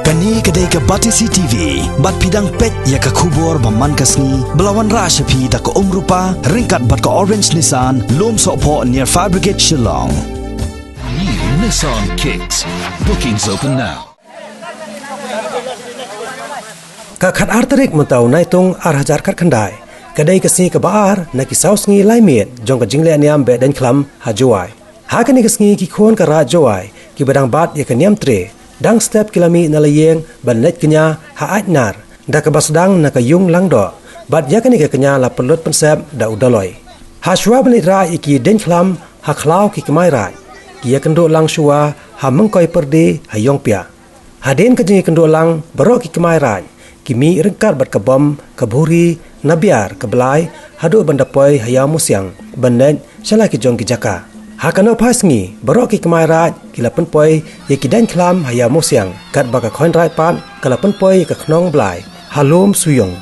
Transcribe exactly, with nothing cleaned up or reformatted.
Kane ka dei ka Batesi T V, bad phi dang peit ïa ka khubor ba man ka sngi, ba la wanrah sha phi da ka Umrupa, ryngkat bad ka Orange Nissan, Lumsohphoh near Fire Brigade Shillong. New Nissan Kicks. Bookings open now. Ka khat ar tarik mynta u Naitung ar hajar khat khyndai, ka dei ka sngi kaba ar na ki saw sngi lai miet jong ka jingleh niam Behdeiñkhlam ha Jowai. Ha kane ka sngi ki khun ka raid Jowai kiba dang bat ïa ka niam tre, dang step ki la mih na la ïing ban leit kñia ha Aitnar, da kaba sdang na ka Yung Langdoh, bad ïa kane ka kñia la pynlut pynsep da u Doloi. Ha shuwa ban leit raid ïa ki deiñkhlam ha khlaw ki kmai raid, ki ïakynduh lang shuwa ha Myngkoi Pyrdi ha Ïongpiah. Hadien ka jingïakynduh lang, baroh ki kmai raid ki mih ryngkat bad ka bom, ka bhuri, na biar, ka blai, haduh ban da poi ha Ïawmusiang ban leit sha la ki jong ki jaka. Ha ka nongphai sngi, baroh ki kmai raid ki la pynpoi ïa ki deiñkhlam ha Ïawmusiang, katba ka khoiñ raid pat ka la pynpoi ïa ka khnong blai ha Lumsuyung.